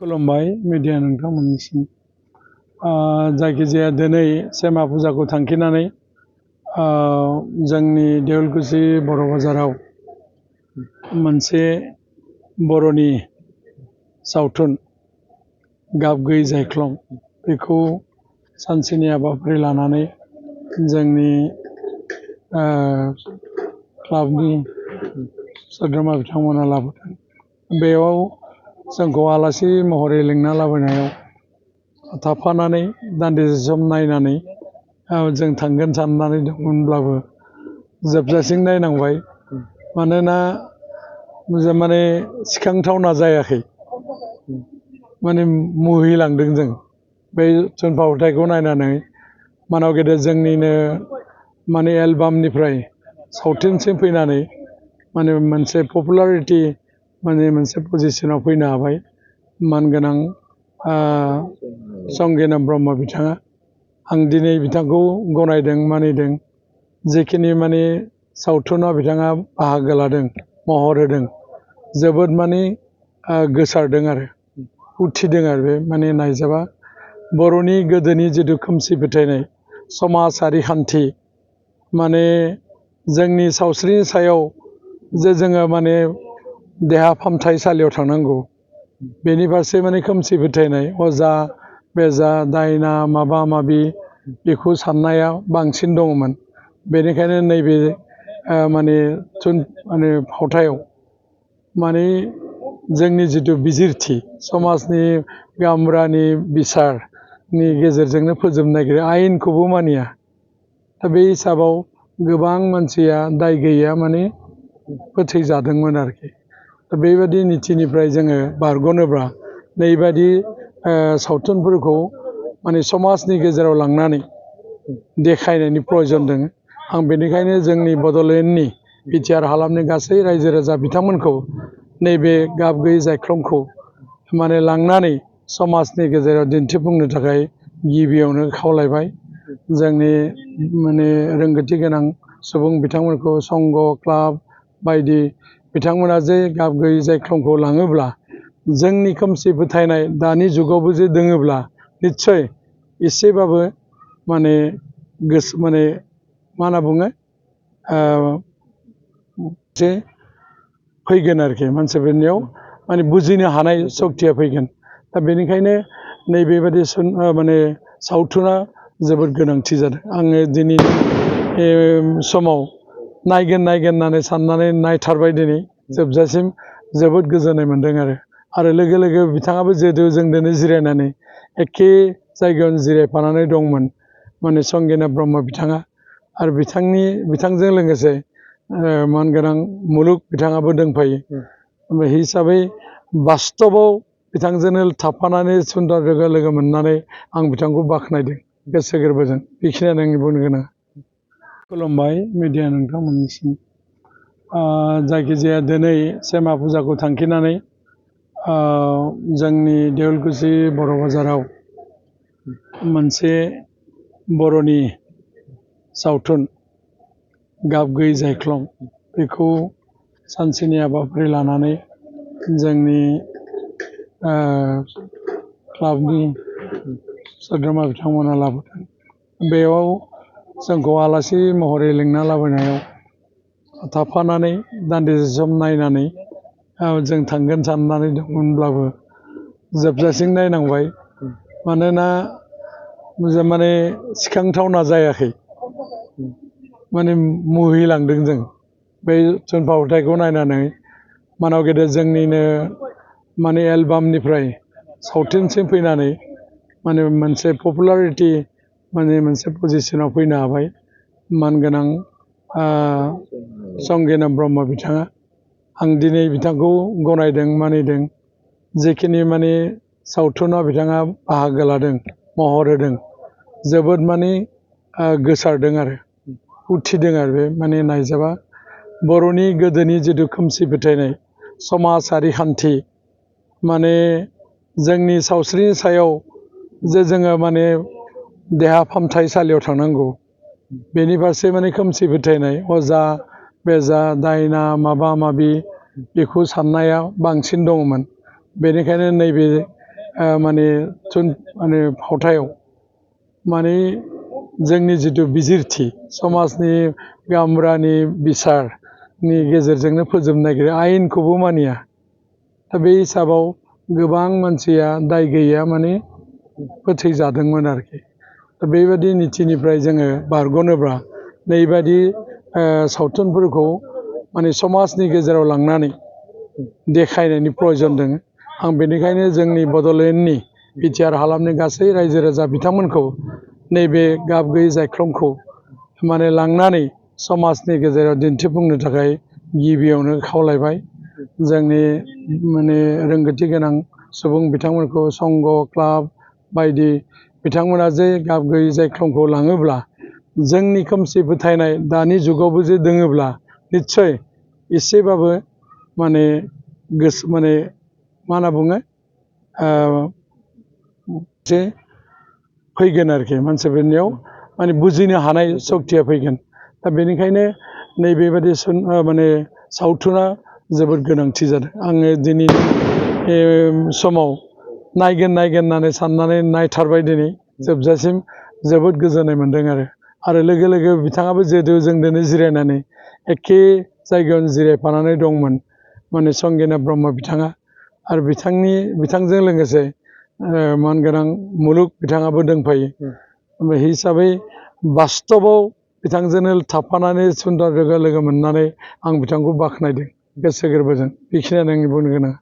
खुलुमबाय मिडिया नोंथांमोननिसिम जायखिजाया दिनै सेमा फुजाखौ थांखिनानै जोंनि देउलकुसि बर' बाजाराव मोनसे बर'नि सावथुन गाब गैयै जायख्लं बेखौ सानसेनि हाबाफारि लानानै जोंनि क्लाबनि सोद्रोमा बिथांमोना लाबोदों। बेयाव जोंखौ आलासि महरै लिंना लाबोनायाव थाफानानै दान्दिसे सम नायनानै जों थांगोन साननानै दंमोनब्लाबो जोबजासिम नायनांबाय। मानोना माने सिखांथावना जायाखै, माने मुहिलांदों जों बे थुनफावथायखौ नायनानै। मानाव गेदेर जोंनिनो माने एलबामनिफ्राय सावथुनसिम फैनानै माने मोनसे पपुलारिटि माने मोनसे पजिसनाव फैनो हाबाय। मानगोनां संगिना ब्रह्म बिथाङा, आं दिनै बिथांखौ गनायदों, मानिदों। जेखिनि माने सावथुनाव बिथाङा बाहागो लादों, महर होदों, जोबोद माने गोसारदों आरो उथिदों आरो बे माने नायजाबा बर'नि गोदोनि जिथु खोमसि फोथायनाय, समाजारि खान्थि, माने जोंनि सावस्रिनि सायाव जे जोङो माने देहा फाहामथायसालियाव थांनांगौ, बेनि फारसे माने खोमसि फोथायनाय, अजा बेजा दायना माबा माबि बेखौ साननाया बांसिन दङमोन। बेनिखायनो नैबे माने फावथायाव माने जोंनि जिथु बिजिरथि, समाजनि गामब्रानि बिसारनि गेजेरजोंनो फोजोबनो नागिरो, आयेनखौबो मानिया। दा बे हिसाबाव गोबां मानसिया दाय गैया माने फोथैजादोंमोन आरोखि। दा बेबायदि नितिनिफ्राय जोङो बारग'नोब्ला नैबायदि सावथुनफोरखौ माने समाजनि गेजेराव लांनानै देखायनायनि प्रयजन दङ। आं बेनिखायनो जोंनि बड'लेण्डनि बिटिआर हालामनि गासै रायजो राजा बिथांमोनखौ नैबे गाब गैयै जायख्लंखौ माने लांनानै समाजनि गेजेराव दिन्थिफुंनो थाखाय गिबियावनो खावलायबाय। जोंनि माने रोंगौथि गोनां सुबुं बिथांमोनखौ संघ क्लाब बायदि बिथांमोना जे गाब गैयै जायख्लंखौ लाङोब्ला जोंनि खोमसि फोथायनाय दानि जुगावबो जे दोङोब्ला निस्सय एसेबाबो माने माने मा होनना बुङो जे फैगोन आरोखि, मानसिफोरनियाव माने बुजिनो हानाय सक्तिया फैगोन। दा बेनिखायनो नैबेबादि माने सावथुना जोबोद गोनांथि जादों। आङो दिनै समाव नायगोन होननानै साननानै नायथारबाय। दिनै जोबजासिम जोबोद गोजोननाय मोन्दों आरो लोगो लोगो बिथाङाबो जिहेतु जोंजोंनो जिरायनानै एखे जायगायावनो जिरायफानानै दंमोन, माने संगिना ब्रह्म बिथाङा। आरो बिथांजों लोगोसे मानगोनां मुलुग बिथाङाबो दंफायो। बे हिसाबै बास्तबाव बिथांजोंनो थाफानानै सुन्दर लोगो मोननानै आं बिथांखौ बाख्नायदों गोसो गोरबोजों। बेखिनियानो आंनि बुंनो गोनां। खुलुमबाय मिडिया नोंथांमोननिसिम जायखिजाया दिनै सेमा फुजाखौ थांखिनानै जोंनि देउलकुसि बर' बाजाराव मोनसे बर'नि सावथुन गाब गैयै जायख्लं बेखौ सानसेनि हाबाफारि लानानै जोंनि क्लाबनि सोद्रोमा बिथांमोना लाबोदों। बेयाव जोंखौ आलासि महरै लिंना लाबोनायाव थाफानानै दान्दिसे सम नायनानै जों थांगोन साननानै दंमोनब्लाबो जोबजासिम नायनांबाय। मानोना माने सिखांथावना जायाखै, माने मुहिलांदों जों बे थुनफावथायखौ नायनानै। मानाव गेदेर जोंनिनो माने एलबामनिफ्राय सावथुनसिम फैनानै माने मोनसे पपुलारिटि माने मोनसे पजिसनाव फैनो हाबाय। मानगोनां संगिना ब्रह्म बिथाङा, आं दिनै बिथांखौ गनायदों, मानिदों। जेखिनि माने सावथुनाव बिथाङा बाहागो लादों, महर होदों, जोबोद माने गोसारदों आरो उथिदों आरो बे माने नायजाबा बर'नि गोदोनि जिथु खोमसि फोथायनाय, समाजारि खान्थि, माने जोंनि सावस्रिनि सायाव जे जोङो माने देहा फाहामथायसालियाव थांनांगौ, बेनि फारसे माने खोमसि फोथायनाय, अजा बेजा दायना माबा माबि बेखौ साननाया बांसिन दङमोन। बेनिखायनो नैबे माने माने फावथायाव माने जोंनि जिथु बिजिरथि समाजनि गामब्रानि बिसारनि गेजेरजोंनो फोजोबनो नागिरो आयेनखौबो मानिया दा बे हिसाबाव गोबां मानसिया दाय गैया माने फोथैजादोंमोन आरोखि दा बेबायदि नितिनिफ्राय जोङो बारग'नोब्ला नैबादि सावथुनफोरखौ माने समाजनि गेजेराव लांनानै देखायनायनि प्रयजन दङ आं बेनिखायनो जोंनि बड'लेण्डनि बिटिआर हालामनि गासै रायजो राजा बिथांमोनखौ नैबे गाब गैयै जायख्लंखौ माने लांनानै समाजनि गेजेराव दिन्थिफुंनो थाखाय गिबियावनो खावलायबाय जोंनि माने रोंगौथि गोनां सुबुं बिथांमोनखौ संघ क्लाब बायदि बिथांमोना जे गाब गैयै जायख्लंखौ लाङोब्ला जोंनि खोमसि फोथायनाय दानि जुगावबो जे दोङोब्ला निस्सय एसेबाबो माने गोसो माने मा होनना बुङो जे फैगोन आरोखि मानसिफोरनियाव माने बुजिनो हानाय सक्तिया फैगोन दा बेनिखायनो नैबेबादि माने सावथुना जोबोद गोनांथि जादों आङो दिनै समाव नायगोन होननानै साननानै नायथारबाय दिनै जोबजासिम जोबोद गोजोननाय मोन्दों आरो लोगो लोगो बिथाङाबो जिहेतु जोंजोंनो जिरायनानै एखे जायगायावनो जिरायफानानै दंमोन माने संगिना ब्रह्म बिथाङा आरो बिथांजों लोगोसे मानगोनां मुलुग बिथाङाबो दंफायो बे हिसाबै बास्तबाव बिथांजोंनो थाफानानै सुन्दर लोगो मोननानै आं बिथांखौ बाख्नायदों गोसो गोरबोजों बेखिनियानो आंनि बुंनो गोनाङा